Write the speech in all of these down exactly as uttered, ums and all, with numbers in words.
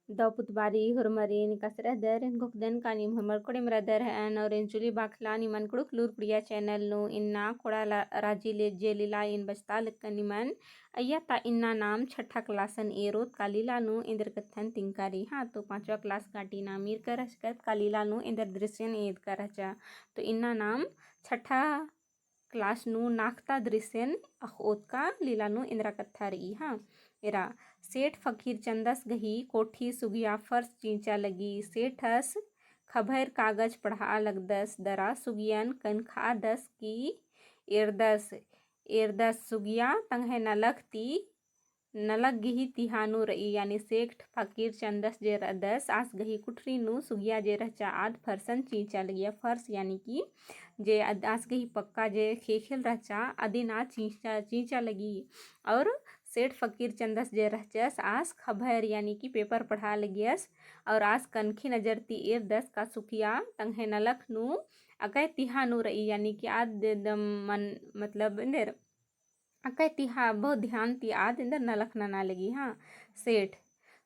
दव पुत बारी होरमरिन, एकासे रअदर? एन घोखदन का नीम होरमर कोड़ेम रअदर हएन, और एन चुली बाखला निमन कुँड़ुख़ लूर कुड़िया channel नू। इन्ना कोड़ा ला-, राजी ले जे लीला एन बचता लक्कन निमन, अइय्या ता इन्ना नाम छठा class न एरोत का लीला नू एन्देर कत्थन तिंका रई। हाँ, तो पाँचवा class काटी नाम ईरका रहचकत का लीला नू एन्देर दृश्यन एदका रहचा। तो इन्ना नाम छठा class नू नाख़ता दृश्यन अख़ोत का लीला नू एन्दरा कत्था रई। हाँ, एरा, सेठ फकीर चंदस गही कोठी सुगिया फर्श चींचा लगी। सेठस खभैर कागज पढ़आ लगदस, दरा सुगियन कनखआदस की एरदस, एरदस सुगिया तंग्है नलख ती नलख गही तिहा नू रई, यानी सेठ फकीर चंदस जे रअदस, आस गही कुठरी नू सुगिया जे रहचा आद फरसन चींचा लगिया। फर्श यानी कि जे अद-, आस गही पक्का जे ख़ेख़ेल रहचा, अदिन आद चींचा, चींचा लगी। और सेठ फकीर चंदस जे रहचस, आस खबर यानी कि paper पढ़आ लगियस, और आस कनखी नजर ती एरदस का सुगिया तंग्है नलख नू अकय तिहा नू रई, यानी कि आद एकदम मन, मतलब, एन्देर अकय तिहा बहुत ध्यान ती आद एन्देर नलख नना लगी। हाँ, सेठ,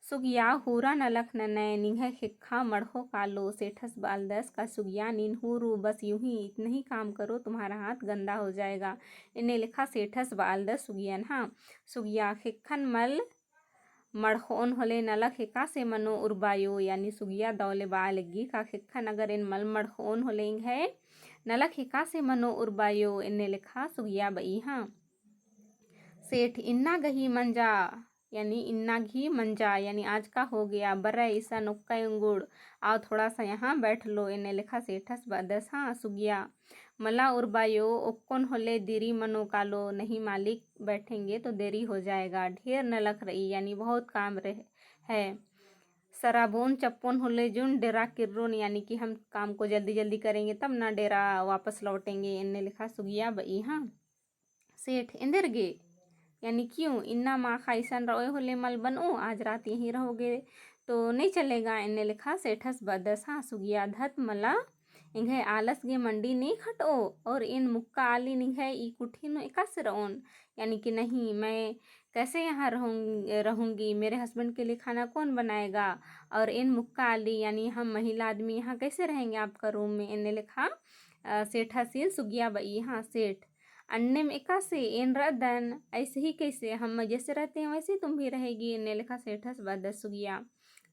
सुगिया, हूरा नलख ननय, निंग्है ख़ेक्खा मड़ख़ो कालो। सेठस बआलदस का सुगिया, नीन हूरू, बस यूं ही इतना ही काम करो, तुम्हारा हाथ गंदा हो जाएगा। एन्ने लेखा सेठस बआलदस सुगियन। हाँ, सुगिया, ख़ेक्खन मल मड़ख़ोन होले नलख एकासे मनो उरबायो, यानी सुगिया दव ले बआ लग्गी का ख़ेक्खन अगर एन मल मड़ख़ोन होले एंग्है नलख एकासे मनो उरबायो, एन्ने लेखा सुगिया बई। हाँ, सेठ, इन्ना गही मंजा, यानी इन्ना गही मंजा, यानी आज का हो गया, बरय इसन ओक्कय उंगुड़, आओ थोड़ा सा यहाँ बैठ लो, एन्ने लेखा सेठस बअदस। हाँ, सुगिया, मला उरबायो, ओक्कोन होले दिरी मनो कालो, नहीं मालिक बैठेंगे तो देरी हो जाएगा, ढेर नलख रई, यानी बहुत काम रह-, है। सराबोन चप्पोन होले जुन डेरा किर्रोन, यानी कि हम काम को जल्दी जल्दी करेंगे तब ना डेरा वापस लौटेंगे, एन्ने लेखा सुगिया बई। हाँ, सेठ, एन्देर गे, यानी क्यों, इन्ना माख़ा इसन रओय होले मल बनो, आज रात यहीं रहोगे तो नहीं चलेगा, एन्ने लेखा सेठस बअदस। हाँ, सुगिया, धत मला एंग्है आलस गे मंडी नहीं खटओ, और एन मुक्का आली निंग्है ई कुठी नू एकासे रओन, यानी कि नहीं, मैं कैसे यहाँ रहूं-, रहूंगी, मेरे husband के लिए खाना कौन बनाएगा, और एन मुक्का आली, यानी हम महिला आदमी यहाँ कैसे रहेंगे आपका room में, एन्ने लेखा, अ, सेठासिन सुगिया बई। हाँ, सेठ, अन्नेम एकासे एन रअदन, ऐसे ही कैसे, हम जैसे रहते हैं वैसे ही तुम भी रहेगी, एन्ने लेखा सेठस बअदस सुगिया।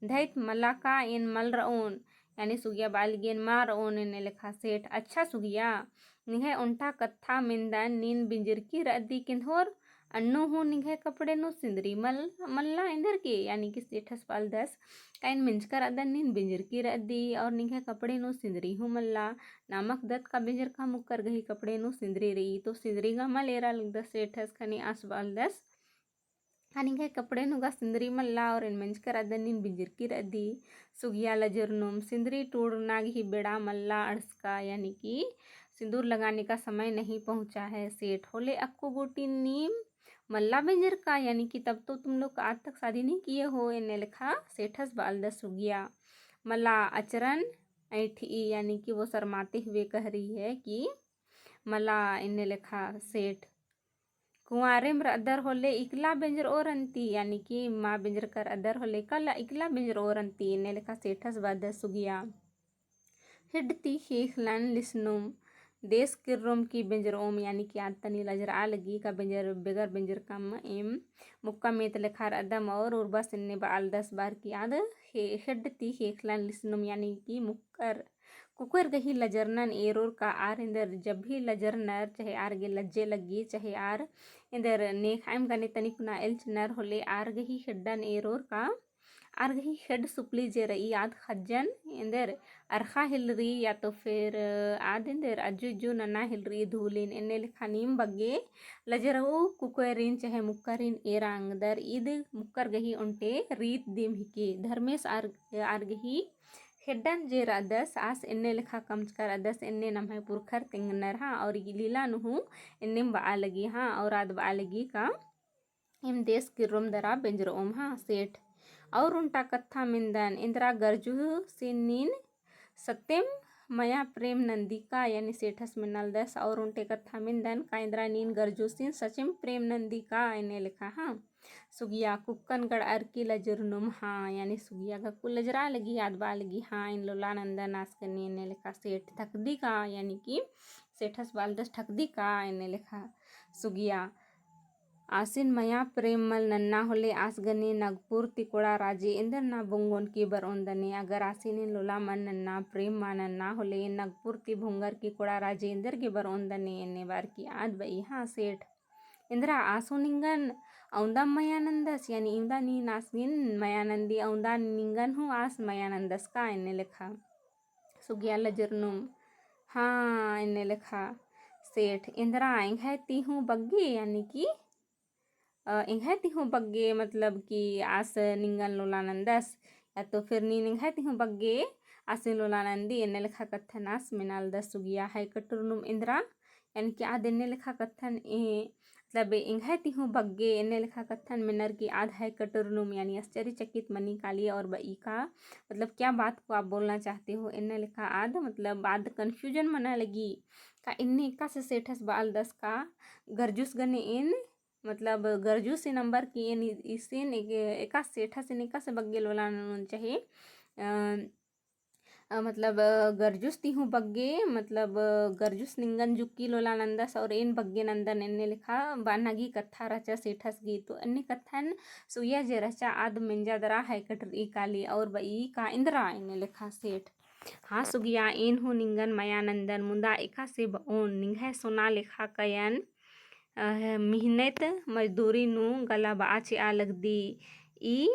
धैत मला का एन मल रओन, यानी सुगिया बआ लगी एन मा रओन, एन्ने लेखा सेठ। अच्छा सुगिया, निंग्है ओन्टा कत्था मेन्दन, नीन बिंजरकी रअदी किन्धोर, अन्नु हूँ निंग्है कपड़े नू सिंदरी मल-, मल्ला एन्देर गे, यानी कि सेठस बआलदस का एन मेंजका रअदन नीन बिंजरकी रअदी, और निंग्है कपड़े नू सिंदरी हूँ मल्ला, नाम अख़दत का बिंजरका मुक्कर गही कपड़े नू सिंदरी रई, तो सिंदरी गा मल एरा लगदस सेठस, ख़ने आस बआलदस का निंग्है कपड़े नू गा सिंदरी मल्ला और एन मेंजका रअदन नीन बिंजरकी रअदी। सुगिया लजरनुम, सिंदरी टूड़ना गही बेड़ा मल्ला अंड़सका, यानी कि सिंदूर लगाने का समय नहीं पहुँचा है। सेठ होले अक्कु गूटी नीम मल्ला बिंजरका, यानी कि तब तो तुम लोग आज तक शादी नहीं किए हो, एन्ने लेखा सेठस बआलदस सुगिया। मला अचरन ऐंठई, यानी कि वो शर्माते हुए कह रही है कि मला एन्ने लेखा सेठ कुंवारेम रअदर होले इकला बेंजरओर अन्ती, यानी कि मा बेंजरकर रअदर होले कला इकला बेंजरओर अन्ती, एन्ने लेखा सेठस बअदस सुगिया। हिड्ड ती ख़ेख़लन लिसनुम, देस किर्रोम की बेंजरओम, यानी कि आद तनी लजरआ लगी का बेंजर, बेगर बेंजरकम एम मुक्का मेत लेखा रअदम और उर्बस एन्ने बआलदस बअर की आद हे-, हिड्ड ती ख़ेख़लन लिसनुम, यानी कि मुक्कर कुकर गही लजरनन एरोर का आर एन्देर जब भी लजरनर, चाहे आर गे लज्जे लग्गी, चाहे आर एन्देर नेख़ाइम गने तनिक ना एल्चनर होले आर गही हेड्डन एरोर का, आर गही हेड सुपली जे रई आद ख़ज्जन एन्देर अरख़ा हिलरी या तो फिर आद एन्देर अज्जु इज्जु नना हिलरी धूलिन, एन्ने लेखा नीम बग्गे लजरऊ कुकोयरिन चाहे मुक्करिन एरा अंगदर। ईद मुक्कर गही ओन्टे रीत दिम हिके, धर्मेस आर, आर गही हेड्डन जे रअदस आस एन्ने लेखा कमचका रअदस, एन्ने नम्है पुरखर तेंगनर हाँ, और ई लीला नू हूँ एन्नेम बआ लगी हाँ, और आद बआ लगी का एम देस किर्रोम दरा बेंजरओम हाँ सेठ। और ओन्टा कत्था मेन्दन, एन्दरा गरजुसिन नीन सत्यम मया प्रेम नंदी का, यानी सेठस मेनालदस, और ओन्टे कत्था मेन्दन का एन्दरा नीन गरजूसिन सचेम प्रेम नंदी का, एन्ने लेखा, हाँ। सुगिया, कुक्कन गड़अरकी लजरनुम, हाँ, यानी सुगिया गा कुल लजरा लगी, आद बआ लगी, हाँ, एन लोला नंदन आस गने, एन्ने लेखा सेठ, थकदी का, यानी कि सेठस बालदस, थकदी का, एन्ने लेखा सुगिया। आसिन मया प्रेम मल नन्ना होले आस गने नगपुर ती कोड़ा राजी एन्देर ना बोंगोन की बरओन दने। अगर आसिन एन लोला मल नन्ना, प्रेम मल नन्ना होले, एन नगपुर ती भोंगर की कोड़ा राजी एन्देर गे बरओन दने, एन्ने बअर की आद बई, हाँ सेठ। एन्दरा आस हूँ निंगन अवंदा मया नंदस, यानी इवंदा नीन आस गने मया नंदी, अवंदा निंगन हूँ आस मया नंदस का, एन्ने लेखा। सुगिया लजरनुम, हाँ, एन्ने लेखा सेठ। एन्दरा एंग्है ती हूँ बग्गे, यानी कि, अ, एंग्है ती हूँ बग्गे, मतलब कि आस निंगन लोला नंदस, या तो फिर नीन एंग्है ती हूँ बग्गे आसिन लोला नंदी, एन्ने लेखा कत्थन आस मेनालदस सुगिया। है कटुरनुम एन्दरा, यानी कि आद एन्ने लेखा कत्थन ए, मतलब एंग्है ती हूँ बग्गे एन्ने लेखा कत्थन मेनर की आद है कटुरनुम, यानी आश्चर्यचकित मनी काली और बई का, मतलब क्या बात को आप बोलना चाहते हो, एन्ने लेखा आद, मतलब आद confusion मना लगी का एन्ने एकासे सेठस बालदस का गरजूस गने एन, मतलब गरजूस ही नंबर की एन इसिन एक, एकासे सेठस एन एकासे बग्गे लोला ननोन चाहे, अ, अ, मतलब, अ, गरजूस ती हूँ बग्गे, मतलब, अ, गरजूस निंगन जुक्की लोला नंदस और एन बग्गे नंदन एन्ने लेखा बअना गी कत्था रहचा सेठस गी। तो एन्ने कत्थन सुगिया जे रहचा आद मेंजा दरा है कटरई काली और बई का एन्दरा एन्ने लेखा सेठ। हाँ सुगिया, एन हूँ निंगन मया नंदन, मुन्दा एकासे बओन, निंग्है सोना लेखा कयन, अ, मिहनत मजदूरी नू गला बआ चिआ लगदी। ई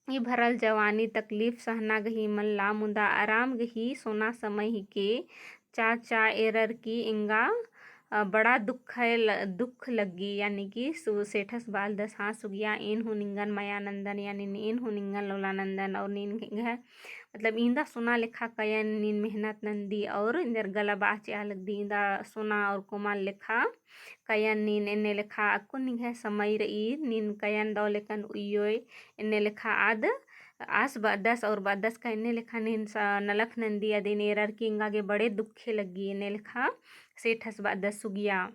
ई भरल जवानी तकलीफ सहना गही मल्ला, मुदा आराम गही सोना समय हिके। चाचा एरर की एंगा, अ, बड़ा दुख है ल-, दुख लग्गी, यानी कि सु-, सेठस बालदस हाँ सुगिया, एन हूँ निंगन मया नंदन, यानी एन हूँ निंगन लोला नंदन, और नीन एंग्है, मतलब इन्दा सोना लेखा कयन नीन मेहनत नंदी, और इन्दर गला बआ चिआ लगदी, इन्दा सोना और कोमल लेखा कयन नीन एन्ने लेखा अक्कुन निंग्है समय रई, नीन कयन दव लेकन उइयोय, एन्ने लेखा आद आस बअदस और बअदस का एन्ने लेखा नीन स-, नलख नंदी अदिन एरर की एंगा गे बड़े दुखे लग्गी, एन्ने लेखा सेठस बअदस सुगिया।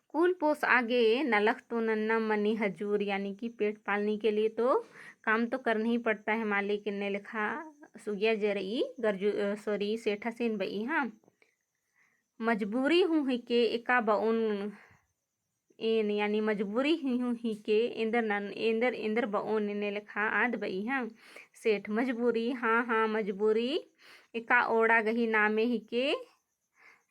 कुल पोसआ गे नलख तो नन्ना मनी हजूर, यानी कि पेट पालने के लिए तो काम तो करना ही पड़ता है मालिक, एन्ने लेखा सुगिया जे रई गरजू, अ, sorry, सेठसिन बई हाँ। मजबूरी हूँ हिके एका बओन एन, यानी मजबूरी हूँ हिके एन्देर नन, एन्देर, एन्देर बओन एन्ने लेखा आद बई हाँ। सेठ मजबूरी, हाँ, हाँ, मजबूरी एका ओड़ा गही नामे हिके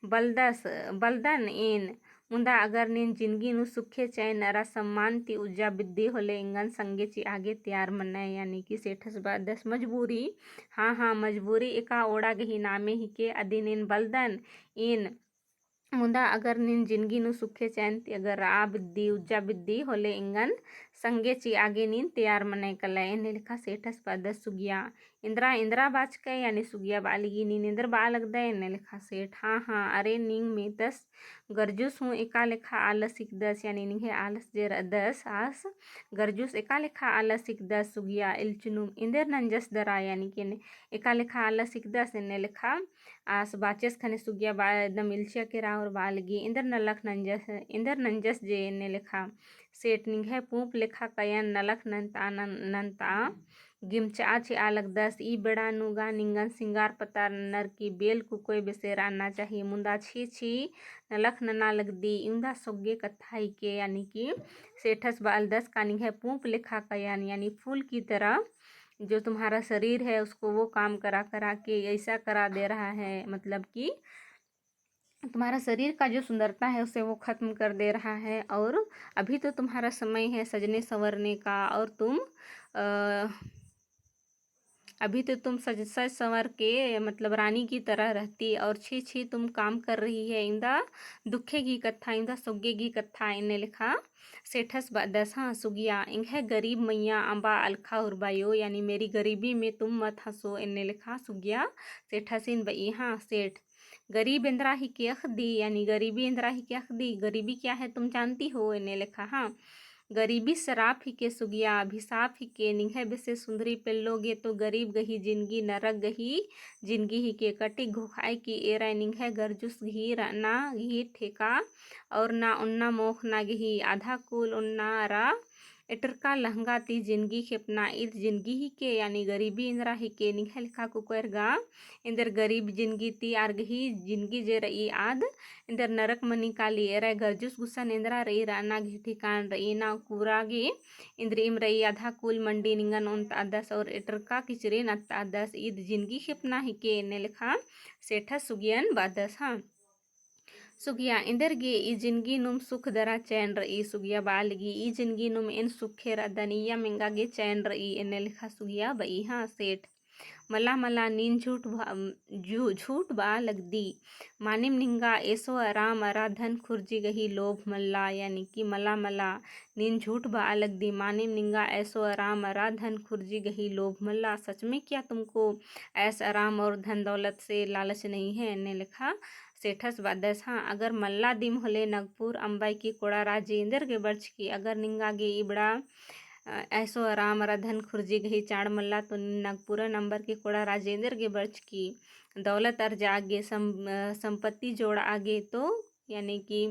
बलदस, बलदन एन। मुन्दा अगर नीन जिनगी नू सुखे चैन अरा सम्मान ती उज्जा बिद्दी होले एंगन संगे चिआ गे तैयार मनय, यानी कि सेठस बअदस मजबूरी, हाँ, हाँ, मजबूरी एका ओड़ा गही नामे हिके अदिन एन बलदन एन। मुन्दा अगर नीन जिनगी नू सुखे चैन ती अगर रआ बिद्दी, उज्जा बिद्दी होले एंगन संगे चिआ गे नीन तैयार मनय कलय, एन्ने लेखा सेठस बअदस सुगिया। एन्दरा, एन्दरा बाचकय, यानी सुगिया बआ लगी नीन एन्दर बआ लगदय, एन्ने लेखा सेठ। हाँ, हाँ, अरे नींग मेतस गरजूस हूँ एका लेखा आलस हिकदस, यानी निंग्है आलस जे रअदस आस गरजूस एका लेखा आलस हिकदस सुगिया, इल्चनुम एन्देर नंजस दरा, यानी कि एन्ने एका लेखा आलस हिकदस, एन्ने लेखा आस बाचस खने सुगिया बआ एकदम इल्चिया केरा और बआ लगी, एन्देर नलख नंजस, एन्देर नंजस जे एन्ने लेखा। सेठ निंग्है पूंप लेखा कयन नलख नन्ता नन-, नन्ता गिमचआ चिआ लगदस। ई बेड़ा नू गा निंगन सिंगार पतार ननर की बेल कुकोय बेसेर अन्ना चाही। मुन्दा छी छी नलख नना लगदी। इवंदा सोग्गे कत्था हिके, यानी कि सेठस बअलदस का निंग्है पूंप लेखा कयन, यानी फूल की तरह जो तुम्हारा शरीर है उसको वो काम करा करा के ऐसा करा दे रहा है, मतलब कि तुम्हारा शरीर का जो सुंदरता है उसे वो खत्म कर दे रहा है। और अभी तो तुम्हारा समय है सजने संवरने का, और तुम, अ, अभी तो तुम सज, सज संवर के मतलब रानी की तरह रहती, और छी छी तुम काम कर रही है। इवंदा दुखे की कत्था, इवंदा सोग्गे की कत्था, एन्ने लेखा सेठस बअदस। हाँ सुगिया, एंग्है गरीब मइय्याँ अम्बा अलख़ा उर्बायो, यानी मेरी गरीबी में तुम मत हँसो, एन्ने लेखा सुगिया सेठसिन बई। हाँ सेठ, गरीब एन्दरा हिके अख़दी, यानी गरीबी एन्दरा हिके अख़दी, गरीबी क्या है तुम जानती हो, एन्ने लेखा। हाँ, गरीबी सराप हिके सुगिया, अभिसाप हिके। निंग्है बेसे सुंदरी पेल्लो गे तो गरीब गही जिनगी नरक गही जिनगी हिके। कटिक घोखाय की एरय निंग्है गरजुस गही रअना गही ठेका और ना ओन्ना मोख़ना गही आधा कुल ओन्ना अरा एटरका लहंगा ती जिनगी खेपना ईद जिनगी हिके, यानी गरीबी एन्दरा हिके। निंग्है लेखा कुकोयर गा एन्देर गरीब जिनगी ती आर गही जिनगी जे रई आद एन्देर नरक मनी काली। एरय गरजुस गुसन एन्दरा रई, रअना गही ठिकान रई ना कूरा गे इन्द्रिइम रई, आधा कुल मंडी निंगन ओन्तअदस और एटरका किचरिन अत्तअदस, ईद जिनगी खेपना हिके एन्ने लेखा सेठस सुगियन बअदस। हाँ सुगिया, एन्देर गे ई जिनगी नुम सुख दरा चैन रई। सुगिया बआ लगी, ई जिनगी नुम एन सुखे रअदन, इय्या एंगा गे चैन रई एन्ने लेखा सुगिया बई। हाँ सेठ, मला मला नीन झूठ बआ लगदी। मानिम निंगा ऐसो आराम अरा धन खुर्जी गही लोभ मल्ला, यानी कि मला मला नीन झूठ बआ लगदी। मानिम निंगा ऐसो आराम अरा धन खुर्जी गही लोभ मल्ला। सच में क्या तुमको ऐस आराम और धन दौलत से लालच नहीं है? एन्ने लेखा सेठस बअदस। हाँ, अगर मल्ला दिम होले नगपुर अम्बय की कोड़ा राजी एन्देर गे बरचकी। अगर निंगा गे इबड़ा ऐसो आराम अरा धन खुर्जी गही चाड़ मल्ला तो नीन नगपुरन अम्बर की कोड़ा राजी एन्देर गे बरचकी। दौलत अर्जा गे, सम-, संपत्ति जोड़ा गे तो, यानी कि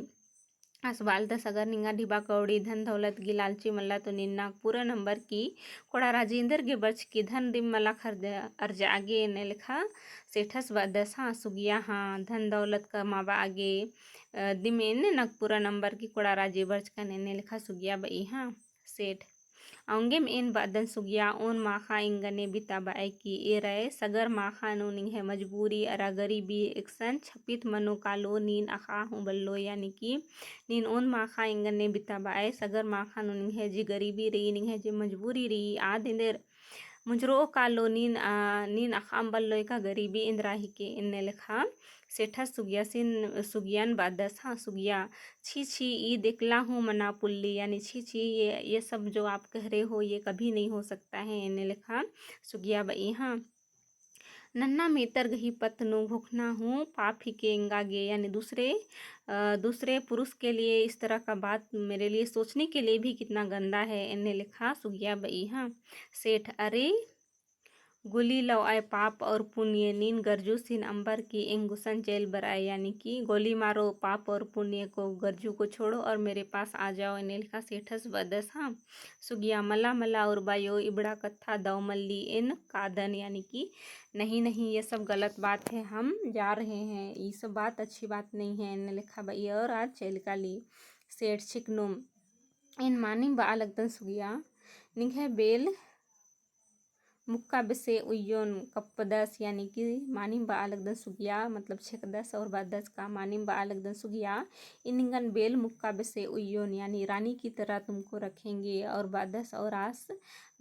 आस बअलदस अगर निंगा ढिबा कौड़ी धन दौलत गी लालची मल्ला तो नीन नगपुरन अम्बर की कोड़ा राजी एन्देर गे बरचकी। धन दिम मला खर्द अर्जा गे एन्ने लेखा सेठस बअदस। हाँ सुगिया, हाँ धन दौलत कमाबआ गे दिम एन नगपुरन अम्बर की कोड़ा राजी बरचकन एन्ने लेखा सुगिया बई। हाँ सेठ, औंगेम एन बअदन सुगिया, ओन माखा एंगने बिताबअय की एरय। सगर माखा नू निंग्है मजबूरी अरा गरीबी एकसन छपित मनो कालो नीन अख़ा हूँ बल्लो, यानी कि नीन ओन माखा एंगने बिताबअय। सगर माखा नू निंग्है जे गरीबी रई, निंग्है जे मजबूरी रई, आद एन्देर मुंजरो कालो नीन, आ, नीन अख़ाम बल्लोय का गरीबी एन्दरा हिके एन्ने लेखा सेठस सुगियासिन, सुगियन बअदस। हाँ सुगिया, छी छी, ईद एकला हूँ मना पुल्ली, यानी छी छी, ये, ये सब जो आप कह रहे हो, ये कभी नहीं हो सकता है एन्ने लेखा सुगिया बई। हाँ, नन्ना मेतर गही पत्त नू घोखना हूँ पाप हिके एंगा गे, यानी दूसरे, अ, दूसरे पुरुष के लिए इस तरह का बात मेरे लिए सोचने के लिए भी कितना गंदा है एन्ने लेखा सुगिया बई। हाँ सेठ, अरे गोली लौआय पाप और पुण्य, नीन गरजुसिन अम्बर की एंग गुसन चैल बरआय, यानी कि गोली मारो पाप और पुण्य को, गरजू को छोड़ो और मेरे पास आ जाओ एन्ने लेखा सेठस बअदस। हाँ सुगिया, मला मला उर्बायो, इबड़ा कत्था दव मल्ली एन कादन, यानी कि नहीं नहीं, ये सब गलत बात है, हम जा रहे हैं, ये सब बात अच्छी बात नहीं है एन्ने लेखा बई और आद चैल काली। सेठ, छिकनुम एन मानिम बआ लगदन सुगिया, निंग्है बेल मुक्का बेसे उइयोन कप्पदस, यानी कि मानिम बआ लगदन सुगिया, मतलब छेकदस और बअदस का मानिम बआ लगदन सुगिया, ईन निंगन बेल मुक्का बेसे उइयोन, यानी रानी की तरह तुमको रखेंगे और बअदस और आस,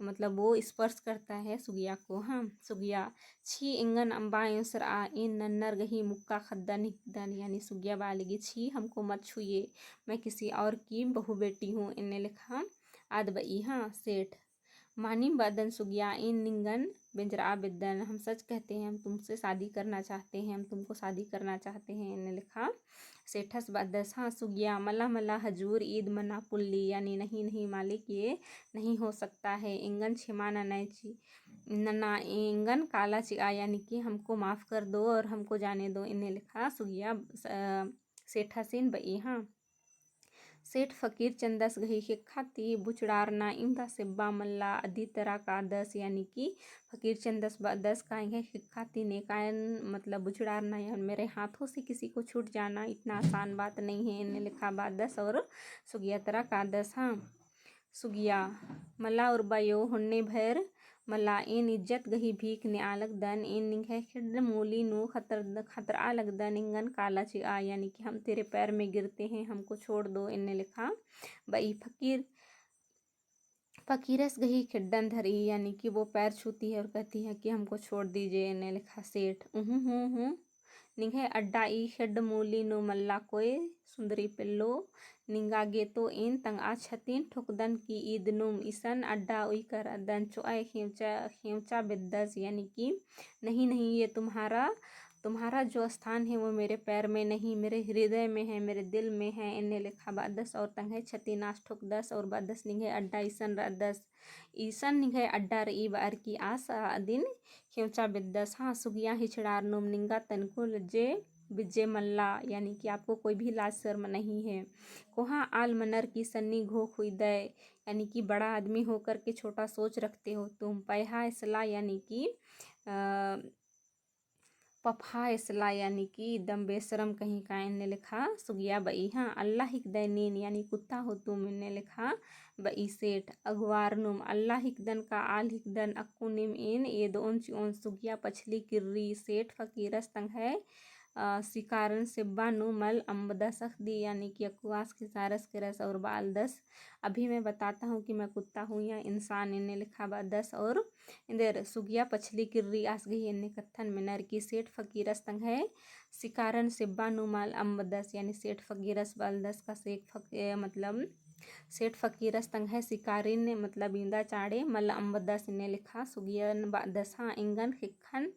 मतलब वो स्पर्श करता है सुगिया को। हाँ सुगिया, छी एंगन अम्बा एसरआ, ईन नन्नर गही मुक्का ख़द्दन हिकदन, यानी सुगिया बआ लगी, छी हमको मत छुइए, मैं किसी और की बहू बेटी हूँ एन्ने लेखा आद बई। हाँ सेठ, मानिम बअदन सुगिया, ईन निंगन बेंजरआ बेद्दन, हम सच कहते हैं, हम तुमसे शादी करना चाहते हैं, हम तुमको शादी करना चाहते हैं एन्ने लेखा सेठस बअदस। हाँ सुगिया, मला मला हजूर, ईद मना पुल्ली, यानी नहीं नहीं मालिक, ये नहीं हो सकता है, एंगन छेमा ननय ची, नना, एंगन काला चिआ, यानी कि हमको माफ कर दो और हमको जाने दो एन्ने लेखा सुगिया, अ, सेठासिन बई। हाँ सेठ, फकीर चंदस गही ख़ेक्खा ती बुचड़ारना इमदा सेब्बा मल्ला, अदी तरा कादस, यानी कि फकीर चंदस बअदस का एंग्है ख़ेक्खा ती नेकायन, मतलब बुचड़ारना, यानी मेरे हाथों से किसी को छूट जाना इतना आसान बात नहीं है एन्ने लेखा बअदस और सुगिया तरा कादस। हाँ सुगिया, मला उर्बायो, होन्ने भैर मला, ईन इज्जत गही भीख नेआ लगदन, ईन निंग्है ख़ेड्ड मूली नू खतर-, खतरआ लगदन, एंगन काला चिआ, यानी कि हम तेरे पैर में गिरते हैं, हमको छोड़ दो एन्ने लेखा बई। फकीर, फकीरस गही ख़ेड्डन धरई, यानी कि वो पैर छूती है और कहती है कि हमको छोड़ दीजिए एन्ने लेखा सेठ। उहूँ हूँ हूँ निंग्है अड्डा ई ख़ेड्ड मूली नू मल्ला कोय सुंदरी पेल्लो, निंगा गे तो ईन तंगआ छतिन ठोकदन की ईद नुम इसन अड्डा उइकर अदन चोअय ख़ेंवचा, ख़ेंवचा बेद्दस, यानी कि नहीं नहीं, ये तुम्हारा तुम्हारा जो स्थान है वो मेरे पैर में नहीं, मेरे हृदय में है, मेरे दिल में है, एन्ने लेखा बअदस और तंग्है क्षति नाश ठोकदस और बअदस निंग्है अड्डा इसन रअदस, इसन निंग्है अड्डा रई बअर की आस अदिन खेंवचा बेद्दस। हाँ, सुगिया हिचड़ारनुम निंगा तनको लज्जे बिज्जे मल्ला, यानी कि आपको कोई भी लाज शर्म नहीं है। कोहाँ आल मनर की सन्नी घोख हुइदय, यानी कि बड़ा आदमी होकर के छोटा सोच रखते हो तुम। पैहा एसला, यानी कि, अ, पफा एसला, यानी कि एकदम बेशरम कहीं का, एन्ने लेखा सुगिया बई। हाँ, अल्ला हिकदय नीन, यानी कुत्ता हो तुम, एन्ने लेखा बई सेठ। अगवारनुम अल्ला हिकदन का आल हिकदन, अक्कु नीम एन एदओन चिओन। सुगिया पछली किर्री सेठ फकीरस तंग्है, अ, सिकारन सेब्बा नू मल अम्बदस अख़दी, यानी कि अक्कु आस खिसारस केरस और बालदस, अभी मैं बताता हूँ कि मैं कुत्ता हूँ या इंसान, एन्ने लेखा बअदस और एन्देर सुगिया पछली किर्री आस गही एन्ने कत्थन मेनर की सेठ फकीरस तंग्है सिकारन सेब्बा नू मल अम्बदस, यानी सेठ फकीरस बलदस का सेठ फक-, ए, मतलब सेठ फकीरस तंग्है सिकारिन, मतलब इन्दा चाड़े मल अम्बदस, एन्ने लेखा सुगियन बअदस। हाँ, एंगन ख़ेक्खन,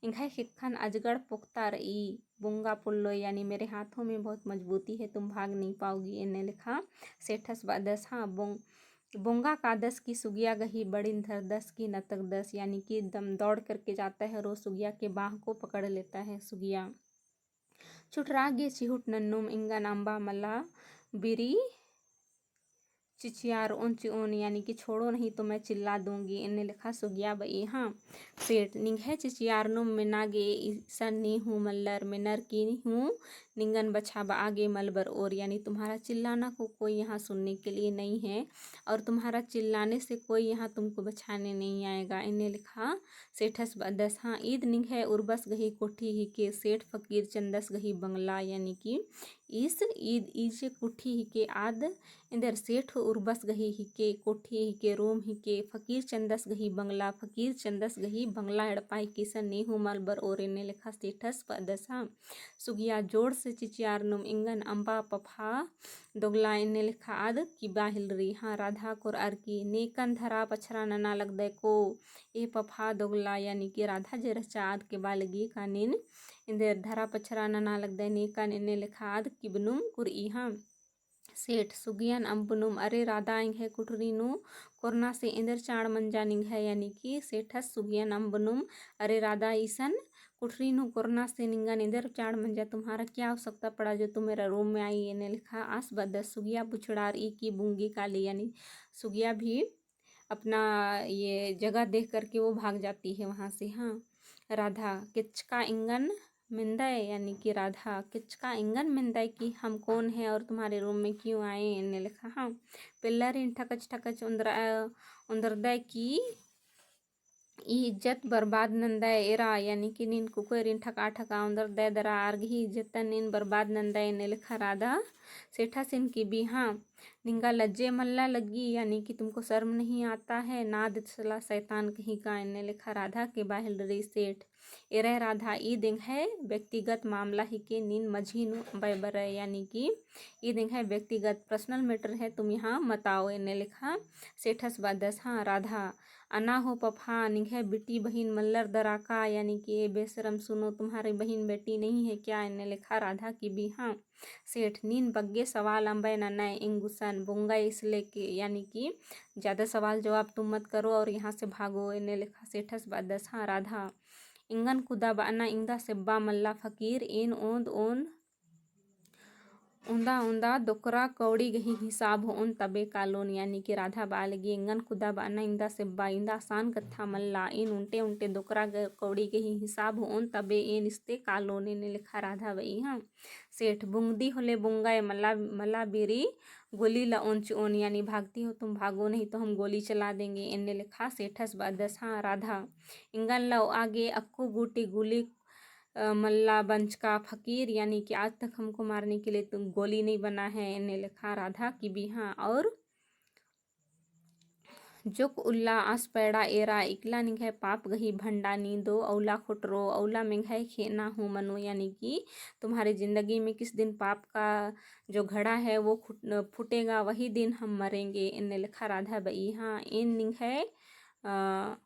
एंग्है ख़ेक्खन अजगड़ पोक्ता रई, बोंगा पोल्लोय, यानी मेरे हाथों में बहुत मजबूती है, तुम भाग नहीं पाओगी, एन्ने लेखा सेठस बअदस। हाँ, बों-, बोंगा कादस की सुगिया गही बड़िन धरदस की नतकदस, यानी कि एकदम दौड़ करके जाता है और वो सुगिया के बाँह को पकड़ लेता है। सुगिया चुटरा गे चिहुट नन्नुम एंगन अम्बा मला बिरी चिचियारओन चिओन, यानी कि छोड़ो नहीं तो मैं चिल्ला दूंगी, एन्ने लेखा सुगिया बई। हाँ सेठ, निंग्है चिचियारनुम मेना गे इसन नी हूँ मल्लर, मेनर की हूँ निंगन बछाबआ गे मल बरओर, यानी तुम्हारा चिल्लाना को कोई यहाँ सुनने के लिए नहीं है और तुम्हारा चिल्लाने से कोई यहाँ तुमको बचाने नहीं आएगा, एन्ने लेखा सेठस बअदस। हाँ, ईद निंग्है उर्बस गही कोठी हिके, सेठ फकीर चंदस गही बंगला, यानी कि ईस ईद ई जे कोठी हिके आद एन्देर सेठ उर्बस गही हिके, कोठी हिके, रूम हिके, फकीर चंदस गही बंगला, फकीर चंदस गही बंगला एड़पा हिके, इसन नी हूँ मल बरओर, एन्ने लेखा सेठस बअदस। हाँ, सुगिया जोर से चिचियारनुम एंगन अम्बा पफा दोगला, एन्ने लेखा आद किबा हेलरी। हाँ, राधा कोरअर की नेकन धरा पछरा नना लगदय को, ए पफा दोगला, यानी कि राधा जे रहचा आद किबा लगी का नीन एन्देर धरा पछरा नना लगदय नेकन, एन्ने लेखा आद किबनुम कुरई। हाँ सेठ, सुगियन अम्बनुम, अरे राधा, एंग्है कुठरी नू कोरना से एन्देर चाड़ मंजा निंग्है, यानी कि सेठस सुगियन अम्बनुम, अरे राधा, इसन कुठरी नू कोरना से निंगन एन्देर चाड़ मंजा, तुम्हारा क्या आवश्यकता पड़ा जो तुम मेरा रूम में आई, एन्ने लेखा आस बअदस। सुगिया पुछड़ारई कि बुंगी काली, यानी सुगिया भी अपना ये जगह देख करके वो भाग जाती है वहाँ से। हाँ, राधा, केचका एंगन मेंदय, यानी कि राधा, केचका एंगन मेंदय कि हम कौन है और तुम्हारे रूम में क्यों आए, एन्ने लेखा। हाँ, पेल्लरिन ठकच ठकच ओन्दरा-, ओन्दरदय कि ई इज्जत बर्बाद नन्दय एरा, यानी कि नीन कुकोयरिन ठका ठका ओन्दरदय दरा आर गही इज्जतन नीन बर्बाद नन्दय, एन्ने लेखा राधा सेठासिन किबी। हाँ, निंगा लज्जे मल्ला लग्गी, यानी कि तुमको शर्म नहीं आता है, नाद एसला शैतान कहीं का, एन्ने लेखा राधा किबा हेलरी सेठ। एरा राधा, ईद एंग्है व्यक्तिगत मामला हिके, नीन मझी नू अम्बय बरय, यानी कि ईद एंग्है व्यक्तिगत personal matter है, तुम यहाँ मत आओ, एन्ने लेखा सेठस बअदस। हाँ राधा, अना हो पफा, निंग्है बिटी बहिन मल्लर दरा का, यानी कि ए बेशरम सुनो, तुम्हारी बहिन बेटी नहीं है क्या, एन्ने लेखा राधा किबी। हाँ सेठ, नीन बग्गे सवाल अम्बय ननय एंग गुसन, बोंगा इसले के, यानी कि ज्यादा सवाल जवाब तुम मत करो और यहाँ से भागो, एन्ने लेखा सेठस बअदस। हाँ राधा, एंगन कुदा बअना इन्दा सेब्बा मल्ला फकीर, एन ओन्द ओन ओन्दा ओन्दा दोकरा कौड़ी गही हिसाब होओन तबे कालोन, यानी कि राधा बआ लगी एंगन कुदा बअना इन्दा सेब्बा, इन्दा आसान कत्था मल्ला, एन ओन्टे ओन्टे दोकरा ग-, कौड़ी गही हिसाब होओन तबे एन इस्ते कालोन, एन्ने लेखा राधा बई। हाँ सेठ, बुंगदी होले बोंगय मला, मला बिरी गोली लओन चिओन, यानी भागती हो तुम भागो, नहीं तो हम गोली चला देंगे, एन्ने लेखा सेठस बअदस। हाँ राधा, एंगन लओआ गे अक्कु गूटी गोली अ, मल्ला बंचका फकीर, यानी कि आज तक हमको मारने के लिए तुम गोली नहीं बना है, एन्ने लेखा राधा किबी। हाँ, और जोक उल्ला आस पैड़ा एरा, इकला निंग्है पाप गही भंडा नींदो, औला खोटरो, औला मेंग्है खेना हूँ मनो, यानी कि तुम्हारी जिंदगी में किस दिन पाप का जो घड़ा है वो खुट-, फूटेगा, वही दिन हम मरेंगे, एन्ने लेखा राधा बई। हाँ, एन निंग्है, अ,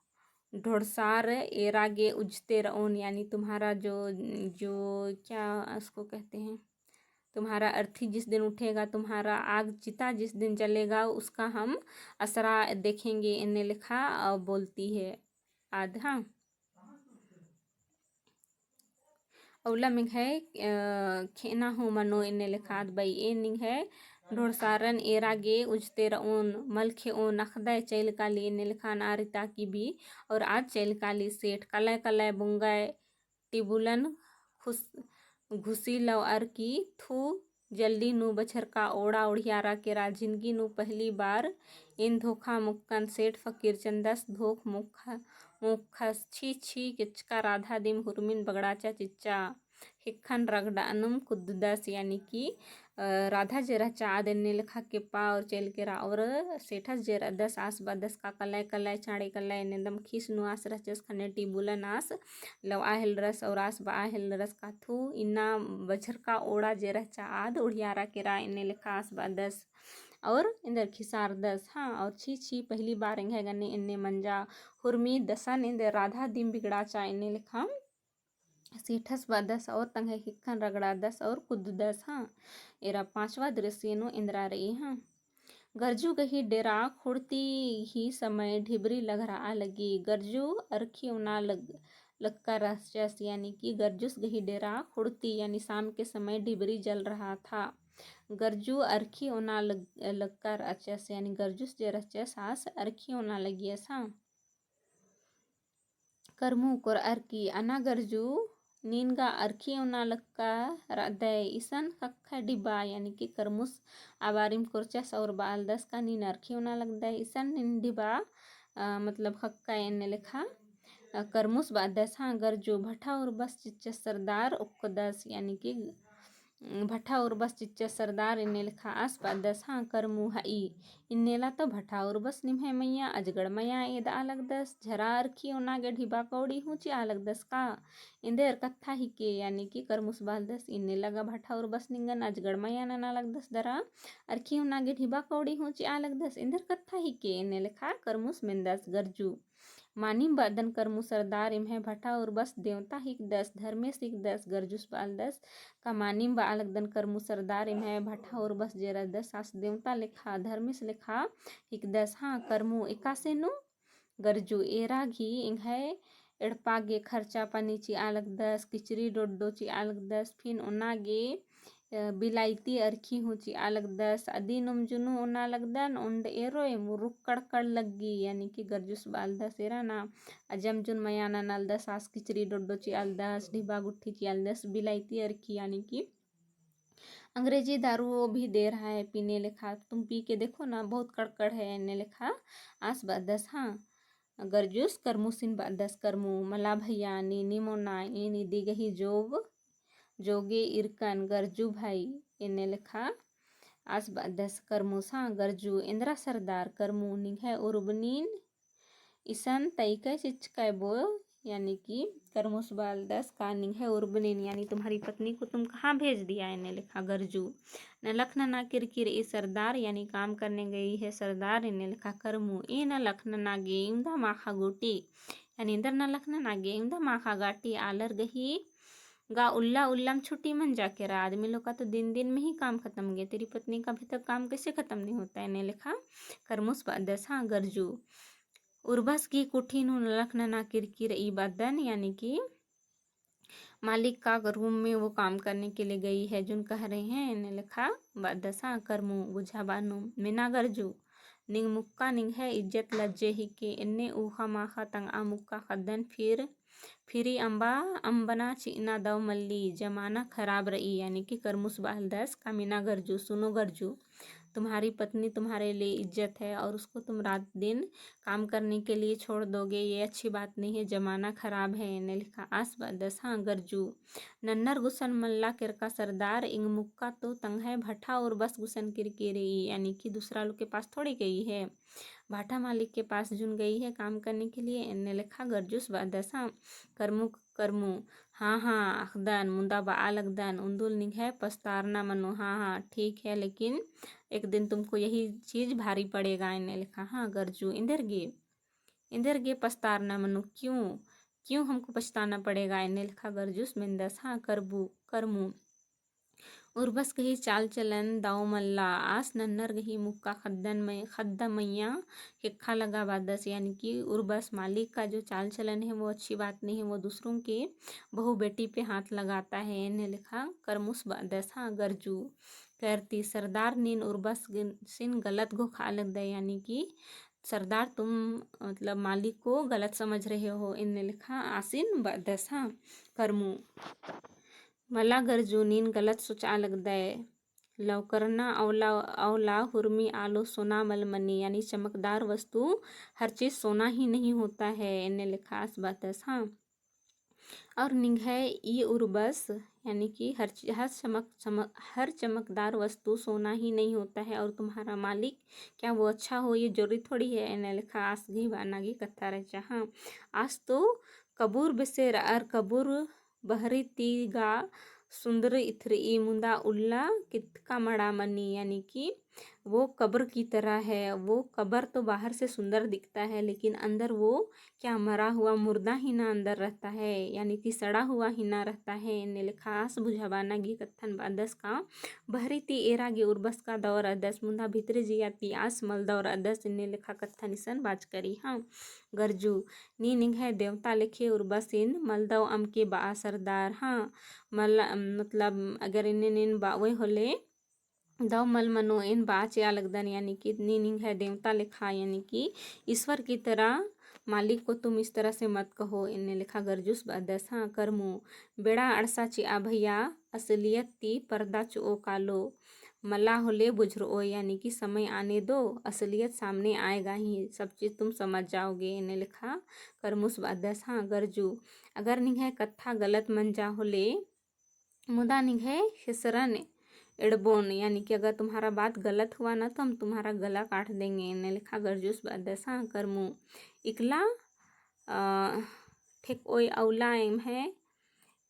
ढोड़सार एरा गे उजते रओन, यानी तुम्हारा जो, जो क्या उसको कहते हैं, तुम्हारा अर्थी जिस दिन उठेगा, तुम्हारा आग चिता जिस दिन जलेगा, उसका हम असरा देखेंगे, एन्ने लेखा, अ, बोलती है आद, हाँ। अउलम एंग्है, अ, खेअना हूँ मनो एन्ने लेखा आद बई। एन एंग्है ढोड़सारन एरा गे उजते रओन, मल खेओन, अख़दय चइल काली एन्ने लेखा नारी ताकी भी, और आद चइल काली सेठ कलय कलय बुंगय टिबुलन खुस-, घुसी लौअर की थू जल्दी नू बछरका ओड़ा ओढ़ियारा केरा जिनगी नू पहली बार एन धोखा मुक्कन सेठ फकीर चंदस धोख मुख-, मुखस छी छी केचका राधा दिम हुरमिन बगड़ाचा चिच्चा। हिक्खन रगड़ानुम कुद्दस, यानी कि, अ, राधा जे रहचा आद एन्ने लेखा केप्पा और चइल केरा और सेठस जे रअदस आस बअदस का कलय कलय चाँड़े कलय एन्ने दम खीस नू आस रहचस ख़ने टिबुलन आस लौआ हेलरस और आस बआ हेलरस का थू इन्ना बछरका ओड़ा जे रहचा आद ओढ़ियारा केरा एन्ने लेखा आस बअदस और एन्देर खिसारदस, हाँ, और छी छी पहली बार एंग्है गने एन्ने मंजा हुरमी दसन एन्देर राधा दिम बिगड़ाचा एन्ने लेखा सेठस बअदस और तंग्है हिक्खन रगड़ादस और कुद्ददस, हाँ। एरा पाँचवा दृश्य नू एन्दरा रई, हाँ। गरजू गही डेरा खुड़ती ही समय ढिबरी लघरआ लगी। गरजू अरखी ओना लग-, लक्का रहचस, यानी कि गरजूस गही डेरा खुड़ती, यानी शाम के समय ढिबरी जल रहा था। गरजू अरखी ओना लग-, लक्का रहचस, यानी गरजूस जे रहचस आस अरखी ओना लगियस, हाँ। करमू कोरअर की अना गरजू, नीन गा अरखी ओना लक्का रअदय, इसन ख़क्खय ढिबा, यानी कि करमूस आ बारिम कोरचस और बआलदस का नीन अरखी ओना लगदय, इसन नीन ढिबा, अ, मतलब ख़क्खय एन्ने लेखा, अ, करमूस बअदस, हाँ, गरजू भठा उर्बस चिच्चस सरदार ओक्कदस, यानी कि भठा उर्बस चिच्चस सरदार एन्ने लेखा आस बअदस, हाँ, करमू हई। इन्नेला तो भठा उर्बस निम्है मइय्याँ अजगड़ मइय्याँ एदआ लगदस, झरा अरखी ओना गे ढिबा कौड़ी हूँ चिआ लगदस का? एन्देर कत्था हिके, यानी कि करमूस बअलदस, इन्नेला गा भठा उर्बस निंगन अजगड़ मइय्याँ नना लगदस दरा, अरखी ओना गे ढिबा कौड़ी हूँ चिआ लगदस, एन्देर कत्था हिके, एन्ने लेखा करमूस मेन्दस गरजू। मानिम बअदन करमू सरदार एम्है भठा उर्बस देवता हिकदस, धर्मेस हिकदस, गरजूस बअलदस, का मानिम बआ लगदन करमू सरदार एम्है भठा उर्बस जे रअदस आस देवता लेखा, धर्मेस लेखा हिकदस, हाँ, करमू एकासे नू गरजू एरा गही एंग्है एड़पा गे खर्चा पानी चिआ लगदस, किचरी डोड्डो चिआ लगदस, फिन ओना गे अ, बिलायती अरखी हूँ चिआ लगदस, अदिनुम जुनू ओना लगदन, ओन्द एरोय मुरुक कड़कड़ लग्गी, यानी कि गरजूस बअलदस एरा ना, अजम जुन मइय्याँ ननालदस, आस किचरी डोड्डो चिआलदस, ढिबा गुट्ठी चिआलदस, बिलायती अरखी, यानी कि अंग्रेजी दारू वो भी दे रहा है पीने लेखा, तुम पी के देखो ना, बहुत कड़कड़ है, एन्ने लेखा आस बअदस, हाँ। गरजूस करमूसिन बअदस, करमू, मला भइया, नीनिम ओना, एन इदी गही जोग, जोगे इरकन गरजू भाई, एन्ने लेखा आस बअदस करमूस, हाँ, गरजू, एन्दरा सरदार करमू, निंग्है उर्बनिन इसन तइकय चिच्चकय बो, यानी कि करमूस बअलदस का निंग्है उर्बनिन, यानी तुम्हारी पत्नी को तुम कहाँ भेज दिया, एन्ने लेखा गरजू। नलख नना किरकिरई सरदार, यानी काम करने गई है सरदार, एन्ने लेखा करमू, ई नलख नना गे इवंदा माखा गूटी, यानी एन्दर नलख नना गे इवंदा माखा गाटी, आलर गही गा उल्ला उल्लम छुट्टी मंजा केरा, आदमी लोग का तो दिन दिन में ही काम खतम गे, तेरी पत्नी का अभी तक काम कैसे खतम नहीं होता है, एन्ने लेखा करमूस बअदस, हाँ, गरजू। उर्बस गही कुट्ठी नू नलख नना किरकिरई बअदन, यानी कि मालिक का रूम में वो काम करने के लिए गई है, जुन कह रहे हैं, एन्ने लेखा बअदस, हाँ, करमू, गुझा बानुम, मेना गरजू, निंग मुक्का निंग्है इज्जत लज्जे हिके, एन्ने ऊखा माखा तंगआ मुक्का ख़द्दन फिर फिरी अम्बा अम्बना चिअना दव मल्ली, जमाना खराब रई, यानी कि करमूस बअलदस का मेना गरजू, सुनो गरजू, तुम्हारी पत्नी तुम्हारे लिए इज्जत है और उसको तुम रात दिन काम करने के लिए छोड़ दोगे, ये अच्छी बात नहीं है, जमाना खराब है, एन्ने लेखा आस बअदस, हाँ, गरजू। नन्नर गुसन मल्ला केरका सरदार, एंग मुक्का तो तंग्है भठा उर्बस गुसन किरकिरई, यानी कि दूसरा लोग के पास थोड़ी गई है। भाटा मालिक के पास जुन गई है काम करने के लिए, एन्ने लेखा गरजूस बअदस, हाँ, करमू, करमू, हाँ, हाँ, अख़दन, मुदा बआ लगदन, उन्दुल निंग्है पछतारना मनो, हाँ, हाँ, ठीक है, लेकिन एक दिन तुमको यही चीज भारी पड़ेगा, एन्ने लेखा, हाँ, गरजू, एन्देर गे। एन्देर गे पछतारना मनो, क्यों, क्यों हमको पछताना पड़ेगा, एन्ने लेखा गरजुस मेन्दस, हाँ, करबू, करमू। उर्बस गही चाल चलन दव मल्ला, आस नन्नर गही मुक्का ख़द्दन मय-, ख़द्दा मइय्याँ हेक्खा लगा बादस, यानी कि उर्बस मालिक का जो चाल चलन है वो अच्छी बात नहीं है, वो दूसरों के बहू बेटी पे हाथ लगाता है, एन्ने लेखा करमुस बादस, हाँ, गरजू। करती सरदार नीन उर्बसिन गलत घोखा लगदय, यानी कि सरदार तुम मतलब मालिक को गलत समझ रहे हो, एन्ने लेखा आसिन बादस, हाँ, करमू। मला गरजू नीन गलत सोचा लगदय। लौकरना औला, औला हुरमी आलो सोना मल मनी, यानी चमकदार वस्तु हर चीज सोना ही नहीं होता है, एन्ने लेखा आस बादस, हाँ। और निंग्है ई उर्बस, यानी कि हर ची-, हर चमक, चमक, हर चमकदार वस्तु सोना ही नहीं होता है, और तुम्हारा मालिक क्या वो अच्छा हो, ये जरूरी थोड़ी है, एन्ने लेखा आस गही बअना गही कत्था रहचा, हाँ। आस तो कबुर बेसेर अर कबुर बहरी ती गा सुन्दर इथरई मुन्दा उल्ला कितका मड़ा मनी, यानी कि वो कब्र की तरह है। वो कब्र तो बाहर से सुंदर दिखता है, लेकिन अंदर वो क्या मरा हुआ मुर्दा ही ना अंदर रहता है, यानी कि सड़ा हुआ ही ना रहता है। एन्ने लेखा आस बुझाबअना गही कत्थन बादस का बहरी ती एरा गे उर्बस का दौर अदस, मुन्दा भितरे जिया ती आस मल दौर अदस, एन्ने लेखा कत्थन इसन बाच करी, हाँ। गरजू नीन निंग्है देवता लेखे उर्बसिन मल दव अमके बआ सरदार, हाँ। मल, मतलब, अगर एन्ने नीन बाओय होले, दव मल मनो एन बआ चिआ लगदन, यानी कि नीन निंग्है देवता लेखा, यानी कि ईश्वर की तरह, मालिक को तुम इस तरह से मत कहो, एन्ने लेखा गरजुस बादस, हाँ, करमू। बेड़ा अड़सा चिआ भैया, असलियत ती पर्दा चुओ कालो। मला होले बुझरओ, यानी कि समय आने दो, असलियत सामने आएगा ही, सब चीज तुम समझ जाओगे, एन्ने लेखा करमुस बादस, हाँ, गरजू। अगर निंग्है कत्था गलत मंजा होले, मुदा निंग्है ख़ेसरन एड़बोन, यानी कि अगर तुम्हारा बात गलत हुआ ना, तो हम तुम्हारा गला काट देंगे, एन्ने लेखा गरजुस बादस, हाँ, करमू। इकला, अ, ठेकओय औला एम्है,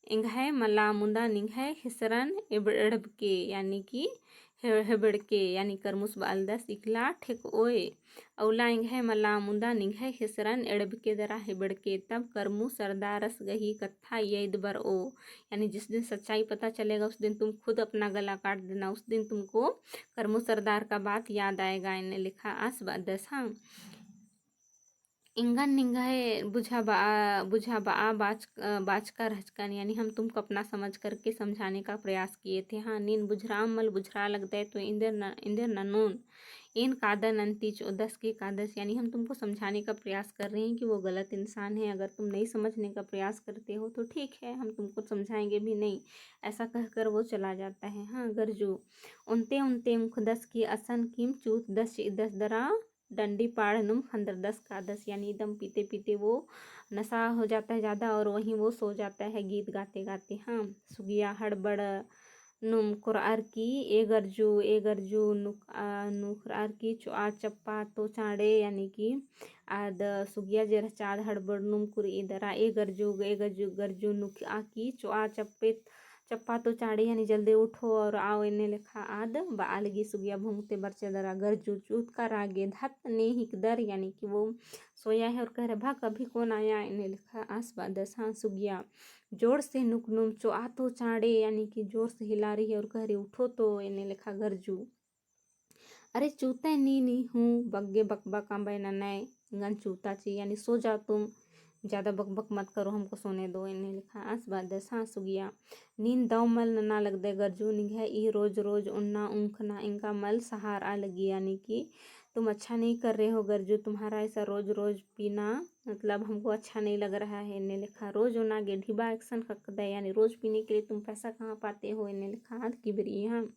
एंग्है मला मुदा निंग्है ख़ेसरन एब-, एड़बके, यानी कि हे-, हेबड़के, यानी करमुस बालदस इकला ठेकओय औला एंग्है मला मुदा निंग्है ख़ेसरन एड़बके दरा हेबड़के, तब करमू सरदारस गही कत्था यइद बरओ। यानी जिस दिन सच्चाई पता चलेगा, उस दिन तुम खुद अपना गला काट देना, उस दिन तुमको करमू सरदार का बात याद आएगा, एन्ने लेखा आस बादस, हाँ। एंगन निंग्है बुझाबआ, बुझाबआ बाच-, अ, बाचका रहचकन, यानी हम तुमको अपना समझ करके समझाने का प्रयास किए थे। हाँ, नीन बुझराम मल बुझरा लगदय तो एन्देर न-, एन्देर ननोन, एन कादन अन्ती चोदस के कादस, यानी हम तुमको समझाने का प्रयास कर रहे हैं कि वो गलत इंसान है। अगर तुम नहीं समझने का प्रयास करते हो तो ठीक है, हम तुमको समझाएंगे भी नहीं, ऐसा कहकर वो चला जाता है। हाँ, गरजू। ओन्ते ओन्ते उखदस की असन किम चूतदस चिदस दरा डंडी पाड़ नुम खंदरदस कादस, यानी एकदम पीते पीते वो नशा हो जाता है ज़्यादा और वहीं वो सो जाता है गीत गाते गाते। हाँ, सुगिया हड़बड़ नुम कोरअर की ए गरजू, ए गरजू नुक-, आ, नुखरअर की चोआ चप्पा तो चाँड़े, यानी कि आद सुगिया जे रहचा आद हड़बड़ नुम कुरई दरा ए गरजू, ए गरजू, गरजू नुखआ की चोआ चप्पे चप्पा तो चाँड़े, यानी जल्दी उठो और आओ, एन्ने लेखा आद बआ लगी। सुगिया भोंगते बरचे दरा गरजू चूतका रागे धत ने हिकदर, यानी कि वो सोया है और कह रहा, "भक, अभी कौन आया?" एन्ने लेखा आस बादस। हाँ, सुगिया जोर से नुकनुम चोआ तो चाँड़े, यानी कि जोर से हिला रही है और कह रही, "उठो तो," एन्ने लेखा गरजू। अरे चूतय नी, नी हूँ बग्गे बकबक अम्बय ननय, एंगन चूता ची, यानी सो जाओ तुम, ज़्यादा बकबक मत करो, हमको सोने दो, एन्ने लेखा आस बादस। हाँ सुगिया, नीन दव मल नना लगदय गरजू, निंग्है ई रोज रोज ओन्ना उंखना एंगा मल सहारा लगी, यानी कि तुम अच्छा नहीं कर रहे हो गरजू, तुम्हारा ऐसा रोज रोज पीना मतलब हमको अच्छा नहीं लग रहा है, एन्ने लेखा रोज ओना गे ढिबा एकसन ख़क्खदय, यानी रोज पीने के लिए तुम पैसा कहाँ पाते हो, एन्ने लेखा आद किबरी। हाँ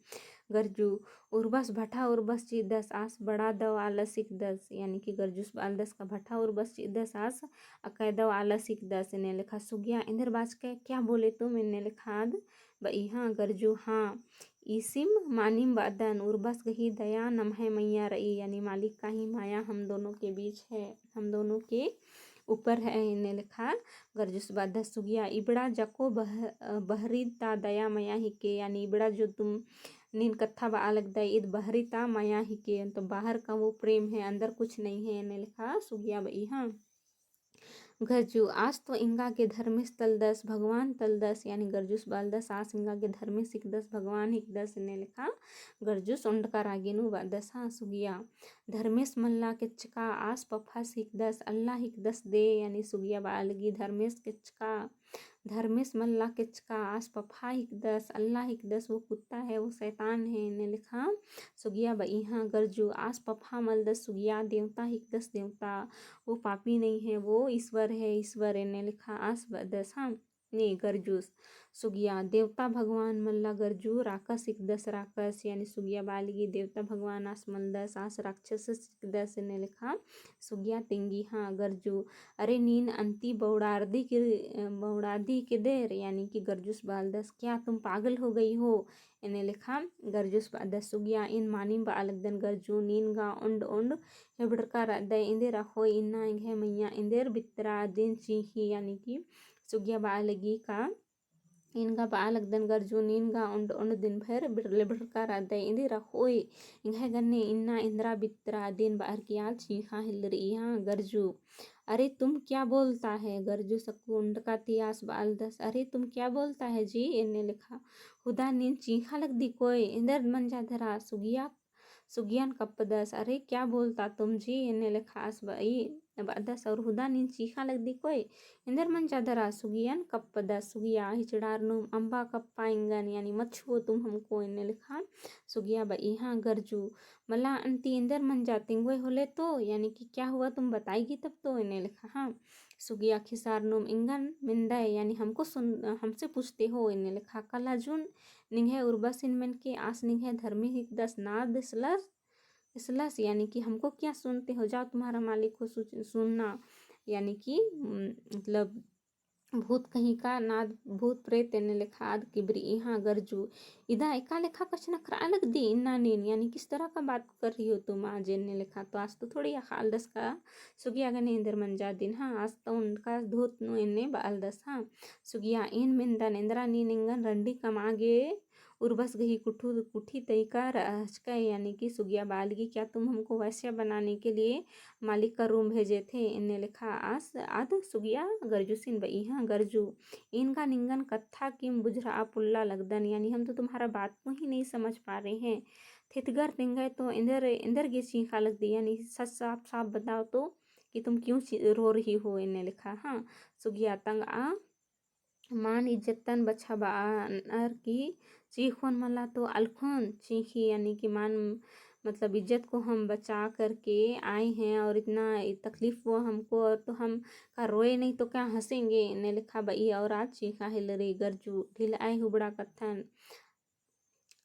गरजू, उर्बस भठा उर्बस चिदस आस बड़ा दव आलस हिकदस, यानी कि गरजूस बालदस का भठा उर्बस चिदस आस अकय दव आलस हिकदस, एन्ने लेखा सुगिया एन्देर बाचकय, क्या बोले तुम, एन्ने लेखा आद बई। हाँ गरजू, हाँ ईसिम मानिम बअदन, उर्बस गही दया नम्है मइय्याँ रई, यानी मालिक का ही माया हम दोनों के बीच है, हम दोनों के ऊपर है, एन्ने लेखा गरजूस बादस सुगिया। इबड़ा जको बह-, बहरी ता दया मया हिके, यानी इबड़ा जो तुम नीन कत्था बआ लगदय, ईद बहरी ता मया हिके, तो बाहर का वो प्रेम है, अंदर कुछ नहीं है, एन्ने लेखा सुगिया बई। हाँ गरजू, आस तो एंगा गे धर्मेस तलदस, भगवान तलदस, यानी गरजूस बअलदस, आस एंगा गे धर्मेस हिकदस, भगवान हिकदस, एन्ने लेखा गरजूस ओंडका रागे नू बअदस। हाँ, सुगिया, धर्मेस मल्ला केचका, आस पफास हिकदस, अल्ला हिकदस दे, यानी सुगिया बआ लगी धर्मेस केचका, धर्मेस मल्ला केचका, आस पफा हिकदस, अल्ला हिकदस, वो कुत्ता है, वो शैतान है, एन्ने लेखा सुगिया बई। हाँ, गरजू, आस पफा मलदस सुगिया, देवता हिकदस देवता, वो पापी नहीं है, वो ईश्वर है, ईश्वर, एन्ने लेखा आस बअदस। हाँ, ने गरजूस सुगिया, देवता भगवान मल्ला गरजू, राकस हिकदस राकस, यानी सुगिया बआ लगी देवता भगवान आस मलदस, आस राक्षस हिकदस, एन्ने लेखा सुगिया तिंगी। हाँ, गरजू, अरे नीन अन्ती बौड़ारदी के, बौड़ादी केदेर, यानी कि गरजूस बअलदस, क्या तुम पागल हो गई हो? एन्ने लेखा गरजूस बअदस। सुगिया, एन मानिम बआ लगदन गरजू, नीन गा ओंड ओंड हेबड़रका रअदय, एन्देर अख़ोय इन्ना एंग्है मइय्याँ एन्देर बित्तरा दिन चींख़ी, यानी कि सुगिया बआ लगी का, एन गा बआ लगदन गरजू, नीन गा ओंड ओंड दिन भर बिर-, लेबड़रका रअदय, एन्देर अख़ोय एंग्है गने इन्ना एन्देर बित्तरा दिन बअर की आल चींख़ा हेलरी। हाँ, गरजू, अरे तुम क्या बोलता है? गरजूस अक्कु ओंडका ती आस बअलदस, अरे तुम क्या बोलता है जी? एन्ने लेखा, हुदा नीन चींख़ा लगदी कोय, एन्देर मंजा धरा? सुगिया, सुगियन कप्पदस, अरे क्या बोलता तुम जी? एन्ने लेखा आस बई बअदस, और हुदा नीन चींख़ा लगदी कोय, एन्देर मंजा धरा? सुगियन कप्पदस। सुगिया, हिचड़ार नुम अम्बा कप्पा एंगन, यानी मत छुओ तुम हमको, एन्ने लेखा सुगिया बई। हाँ, गरजू, मला अन्ती एन्देर मंजा, तिंगोय होले तो, यानी कि क्या हुआ तुम बताएगी तब तो, एन्ने लेखा। हाँ, सुगिया, खिसार नुम एंगन मेन्दय, यानी हमको सुन, हमसे पूछते हो, एन्ने लेखा। कला जुन निंग्है उर्बसिन मेनके, आस निंग्है धर्मी हिकदस, नाद इसलस, इसलस, यानी कि हमको क्या सुनते हो, जाओ तुम्हारा मालिक को सुच-, सुनना, यानी कि, उम, मतलब भूत कहीं का, नाद भूत प्रेत, एन्ने लेखा आद किबरी। हाँ, गरजू, इदा एका लेखा कछनखरआ लगदी इन्ना नीन, यानी किस तरह का बात कर रही हो तुम आज, एन्ने लेखा तो आस तो थोड़ी अख़ालदस का सुगिया गने एन्देर मंजा दिन। हाँ, आस तो ओंडका धूत नू, एन्ने बअलदस। हाँ, सुगिया, एन मेन्दन एन्देरा नीन एंगन रंडी कमआ गे उर्बस गही कुठू, कुठी तइका रहचकय, यानी कि सुगिया बआ लगी, क्या तुम हमको वैश्य बनाने के लिए मालिक का रूम भेजे थे? एन्ने लेखा आस आद सुगिया गरजूसिन बई। हाँ, गरजू, एन गा निंगन कत्था किम बुझरआ पोल्ला लगदन, यानी हम तो तुम्हारा बात को ही नहीं समझ पा रहे हैं। थितगर तिंगय तो एन्देर, एन्देर गे चींख़ा लगदी, यानी सच साफ साफ बताओ तो कि तुम क्यों ची-, रो रही हो, एन्ने लेखा। हाँ, सुगिया, तंगआ मान इज्जतन बछाबअनर की चींख़ोन मला तो अलख़ोन चींख़ी, यानी कि मान, मतलब इज्जत को हम बचा करके आए हैं और इतना तकलीफ हुआ हमको, और तो हम का रोए नहीं तो क्या हँसेंगे, एन्ने लेखा बई और आद चींख़ा हेलरी। गरजू, ढिलआय हुबड़ा कत्थन।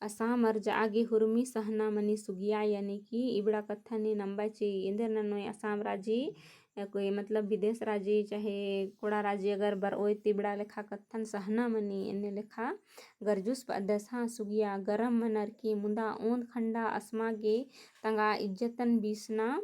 असाम अरजआ गे हुरमी सहना मनी सुगिया, यानी कि इबड़ा कत्थन नीन अम्बा ची, एन्देर ननोय असाम राजी, या कोई मतलब विदेश राजी, चाहे कोड़ा राजी अगर बरओय ती इबड़ा लेखा कत्थन सहना मनी, एन्ने लेखा गरजूस बअदस। हाँ सुगिया, गरम मनर की मुदा ओन्द खंडा असमा गे तंगआ इज्जतन बीसना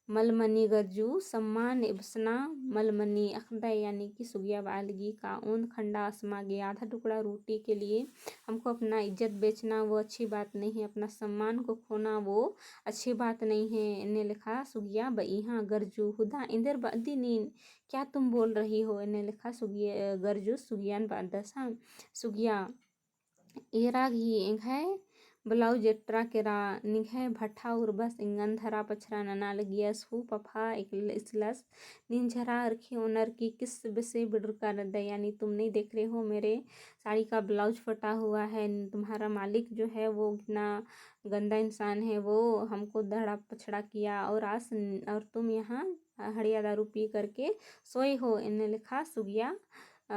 मल मनी गरजू, सम्मान एबसना मल मनी अख़दय, यानी कि सुगिया बआ लगी का ओन्द खंडा असमा गे आधा टुकड़ा रोटी के लिए हमको अपना इज्जत बेचना वो अच्छी बात नहीं है, अपना सम्मान को खोना वो अच्छी बात नहीं है, एन्ने लेखा सुगिया बई। हाँ गरजू, हुदा एन्देर बअदी नीन, क्या तुम बोल रही हो, एन्ने लेखा सुगिया, गरजू सुगियन बअदस। हाँ सुगिया, एरा गही एंग्है ब्लाउज एटरा केरा, निंग्है भठा उर्बस एंगन धरा पछरा नना लगियस, हूँ पफा एकल इसलस, नीन झरा अरखी ओनर की किस बेसे बिड़रका रअदय, यानी तुम नहीं देख रहे हो मेरे साड़ी का ब्लाउज फटा हुआ है, तुम्हारा मालिक जो है वो कितना गंदा इंसान है, वो हमको धरा पछड़ा किया और आस, और तुम यहाँ हड़िया दारू पी करके सोए हो, एन्ने लेखा सुगिया अ,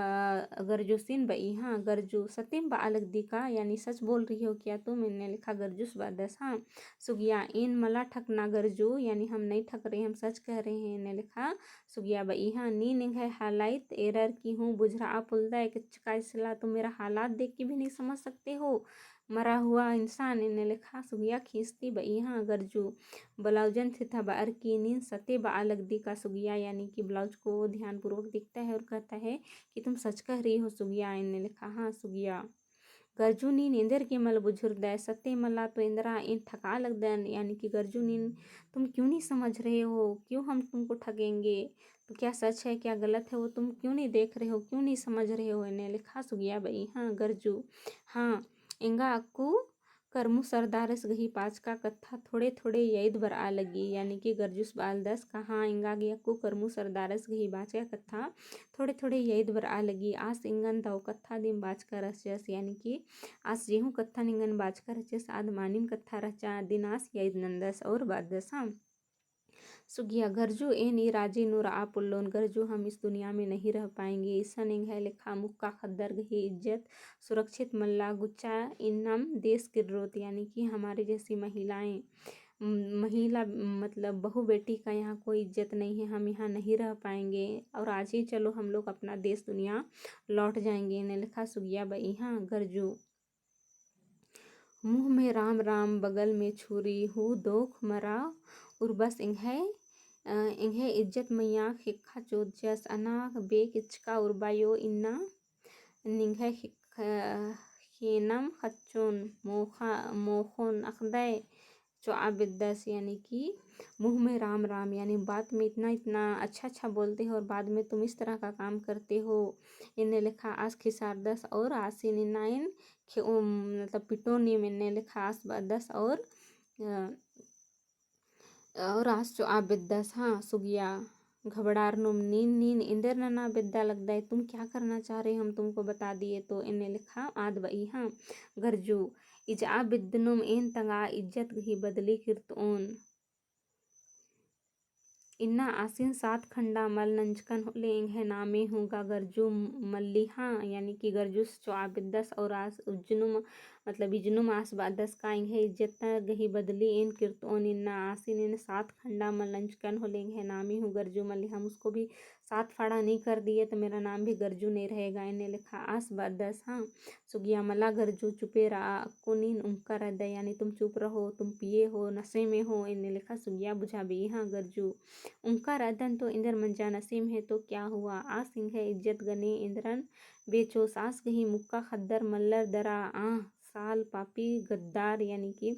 गरजूसिन बई। हाँ गरजू, सतेम बआ लगदी का, यानी सच बोल रही हो क्या तुम, एन्ने लेखा गरजूस बअदस। हाँ सुगिया, एन मला ठकना गरजू, यानी हम नहीं ठक रहे, हम सच कह रहे हैं, एन्ने लेखा सुगिया बई। हाँ नीन एंग्है हालाइत एरर की हूँ बुझरआ पोल्लदय, केचका इसला तुम मेरा हालात देख के भी नहीं समझ सकते हो, मरा हुआ इंसान, एन्ने लेखा सुगिया खींचती बई। हाँ गरजू, ब्लाउजन थिथा बअर की नीन सते बआ लगदी का सुगिया, यानी कि ब्लाउज को ध्यानपूर्वक देखता है और कहता है कि तुम सच कह रही हो सुगिया, एन्ने लेखा। हाँ सुगिया, गरजू नीन एन्देर गे मल बुझुरदय, सत्य मला तो एन्दरा एन ठका लगदन, यानी कि गरजू नीन तुम क्यों नहीं समझ रहे हो, क्यों हम तुमको ठगेंगे, तो क्या सच है क्या गलत है वो तुम क्यों नहीं देख रहे हो, क्यों नहीं समझ रहे हो, एन्ने लेखा सुगिया बई। हाँ गरजू, हाँ एंगा अक्कु करमू सरदारस गही बाचका कत्था थोड़े थोड़े यइद बरआ लगी, यानी कि गरजूस बालदस कहाँ एंगा गे अक्कु करमू सरदारस गही बाचका कत्था थोड़े थोड़े यइद बरआ लगी। आस एंगन दव कत्था दिम बाचका रहचस, यानी कि आस जेहू कत्था निंगन बाचका रहचस आद मानिम कत्था रहचा, अदिन आस यइद नंदस और बादस। हाँ सुगिया, गरजू एन ई राजी नू रआ पोल्लोन, गरजू हम इस दुनिया में नहीं रह पाएंगे। इसन एंग्है लेखा मुक्का ख़द्दर गही इज्जत सुरक्षित मल्ला, गुच्चा इन्नम देस किर्रोत, यानी कि हमारे जैसी महिलाएं, म-, महिला मतलब बहू बेटी का यहाँ कोई इज्जत नहीं है, हम यहाँ नहीं रह पाएंगे और आज ही चलो हम लोग अपना देश दुनिया लौट जाएंगे, एन्ने लेखा सुगिया बई। हाँ गरजू। मुँह में राम राम, बगल में छुरी, हूँ दोख मरा उर्बस एंग्है, अ, एंग्है इज्जत मइय्याँ ख़ेक्खा चोदचस, अना बेक इचका उर्बायो इन्ना निंग्है ख़ेक्ख-, ख़ेनम ख़च्चोन मोख़ा-, मोख़ोन अख़दय चोआ बेद्दस, यानी कि मुँह में राम राम, यानी बात में इतना इतना अच्छा अच्छा बोलते हो और बाद में तुम इस तरह का काम करते हो, एन्ने लेखा आस खिसारदस और आसिन इन्ना एन खे-, उम, मतलब पिटोनिम, एन्ने लेखा आस बादस और, अ, और आस चोआ बेद्दस। हाँ सुगिया, घबड़ारनुम नीन, नीन एन्देर नना बेद्दा लगदय, तुम क्या करना चाह रहे हो, हम तुमको बता दिए तो, एन्ने लेखा आद बई। हाँ गरजू, इजआ बेद्दनुम एन तंगआ इज्जत गही बदली किर्तओन। इन्ना आसिन सात खंडा मल नंजकन होले एंग्है नामे हूँ गा गरजू मल्ली। हाँ यानी कि गरजूस चोआ बेद्दस और आस उज्जनुम, मतलब इजनुम आस बादस का एंग्है इज्जत गही बदली एन किर्तओन। इन्ना आसिन एन सात खंडा मल नंजकन होले एंग्है नामे हूँ गरजू मल्ली, हम उसको भी सात फाड़ा नहीं कर दिए तो मेरा नाम भी गरजू नहीं रहेगा, एन्ने लेखा आस बादस। हाँ सुगिया, मला गरजू, चुपे रआ, अक्कु नीन उंका रअदय, यानी तुम चुप रहो, तुम पिए हो, नशे में हो, एन्ने लेखा सुगिया बुझाबई। हाँ गरजू, उंका रअदन तो एन्देर मंजा, नशे में है तो क्या हुआ, आस एंग्है इज्जत गने एन्देरन बेचोस, आस गही मुक्का ख़द्दर मल्लर दरा, आह साल पापी गद्दार, यानी कि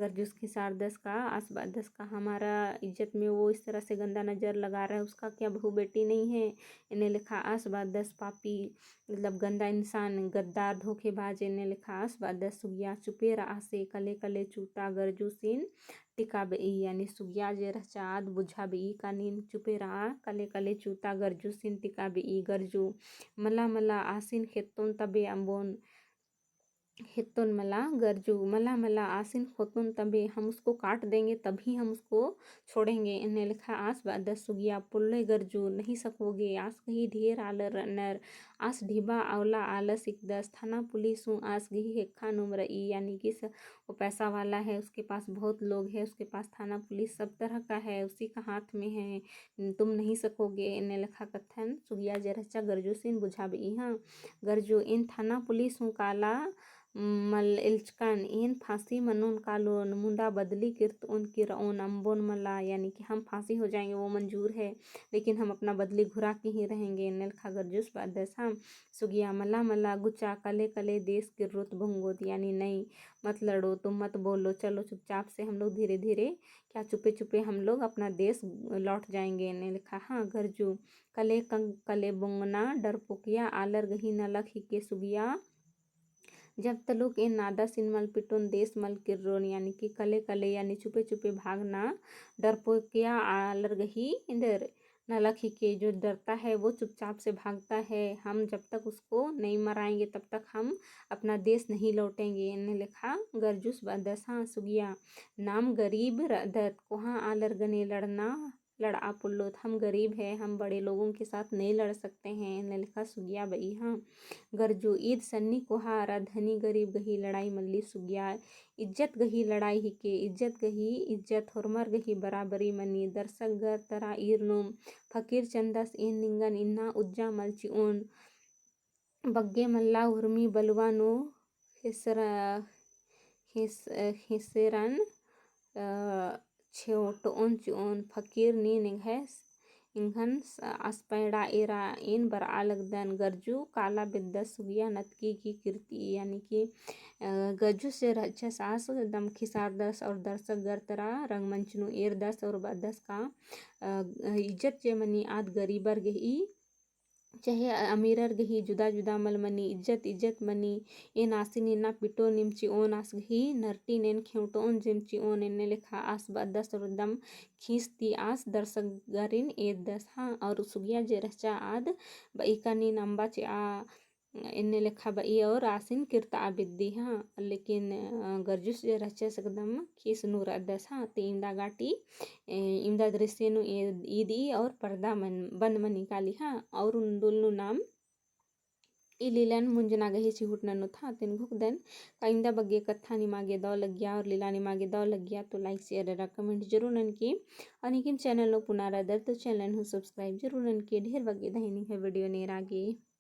गरजूस खिसारदस का आस बादस का हमारा इज्जत में वो इस तरह से गंदा नज़र लगा रहा है, उसका क्या बहू बेटी नहीं है, एन्ने लेखा आस बादस पापी, मतलब गंदा इंसान, गद्दार, धोखेबाज, एन्ने लेखा आस बादस। सुगिया, चुपे रआ से, कले कले चूता गरजूसिन टिकाबई, यानी सुगिया जे रहचा आद बुझाबई का नीन चुपे रआ, कले कले चूता गरजूसिन टिकाबई। गरजू, मला मला आसिन ख़ेत्तोन तबे अम्बोन, ख़ेत्तोन मला। गरजू, मला मला आसिन ख़ोतोन तबे, हम उसको काट देंगे तभी हम उसको छोड़ेंगे, एन्ने लेखा आस बादस। सुगिया, पोल्लोय गरजू, नहीं सकोगे, आस गही ढेर आलर रअनर, आस ढिबा अवला आलस हिकदस, थाना पुलिस हूँ आस गही ख़ेक्खा नुम रई, यानी कि स-, वो पैसा वाला है, उसके पास बहुत लोग है, उसके पास थाना पुलिस सब तरह का है, उसी का हाथ में है, तुम नहीं सकोगे, एन्ने लेखा कत्थन सुगिया जे रहचा गरजूसिन बुझाबई। हाँ गरजू, एन थाना पुलिस हूँ काला मल एल्चकन, एन फांसी मनोन कालोन, मुदा बदली किर्तओन किरओन अम्बोन मला, यानी कि हम फांसी हो जाएंगे वो मंजूर है, लेकिन हम अपना बदली घुरा के ही रहेंगे, एन्ने लेखा गरजूस बादस। हाँ सुगिया, मला मला गुचा, कले कले देश किर्रोत भोंगोत, यानी नहीं, मत लड़ो, तुम मत बोलो, चलो चुपचाप से हम लोग धीरे धीरे क्या चुपे चुपे हम लोग अपना देश लौट जाएंगे, एन्ने लेखा। हाँ गरजू, कले कंक कले बोंगना, डरपोकिया आलर गही नलख हिके। सुगिया, जब तलुक एन नादासिन मल पिटोन, देश मल किर्रोन, यानी कि कले कले यानी चुपे चुपे भागना, डरपोकिया आलर गही एन्देर नलख हिके। जो डरता है वो चुपचाप से भागता है, हम जब तक उसको नहीं मराएंगे तब तक हम अपना देश नहीं लौटेंगे, एन्ने लेखा गरजूस बादस। हाँ सुगिया, नाम गरीब रअदत, कोहाँ आलर गने लड़ना लड़आ पोल्लोत, हम गरीब है, हम बड़े लोगों के साथ नहीं लड़ सकते हैं, एन्ने लेखा सुगिया बई। हाँ गरजू, ईद सन्नी कोहा अरा धनी गरीब गही लड़ाई मल्ली सुगिया, इज्जत गही लड़ाई हिके, इज्जत गही इज्जत, होरमर गही बराबरी मनी। दर्शक गर तरा ईरनुम फकीर चंदस एन निंगन इन्ना उज्जा मल चिओन, बग्गे मल्ला उर्मी बलुवा नू खेसरा-, खेस-, खेसेरन, अ, छेओटओन चिओन। फकीर नीन एंग्है, एंगन स-, आस पैड़ा एरा एन बरआ लगदन। गरजू काला बेद्दस सुगिया नतकी की कीर्ति, यानी कि, अ, गरजुस जे रहचस आस एकदम खिसारदस और दर्शक गर तरा रंगमंच नू एरदस और बअदस का, अ, इज्जत जे मनी आद गरीबर गही, चाहे अमीरर गही जुदा जुदा मल मनी, इज्जत इज्जत मनी। एन आसिन इन्ना पिटोन एम चिओन आस गही, नरटिन एन खेंवटोन जेम चिओन, एन्ने लेखा आस बअदस और एकदम खीस ती आस दर्शक गरिन एरदस, हाँ। और सुगिया जे रहचा आद बई का नीन अम्बा चिआ, एन्ने लेखा बई और आसिन किर्तआ बेद्दी, हाँ। लेकिन, अ, गरजुस जे रहचस एकदम खीस नू रअदस, हाँ। ते इवंदा गाटी, ए, इवंदा दृश्य नू ए-, ईदी और पर्दा मन, बंद मनी काली, हाँ। और उन्दुल नू नाम ई लीलन मुंजना गही चिहुट ननोत, हाँ। तेन घुकदन का इवंदा बग्गे कत्था निमा गे दव लग्गिया और लीला निमा गे दव लग्गिया तो like, share और comment जरूर ननके। और लेकिन channel नू पुना रअदर तो channel हूँ subscribe जरूर ननके। ढेर बग्गे दहिनी है video नेरा गे।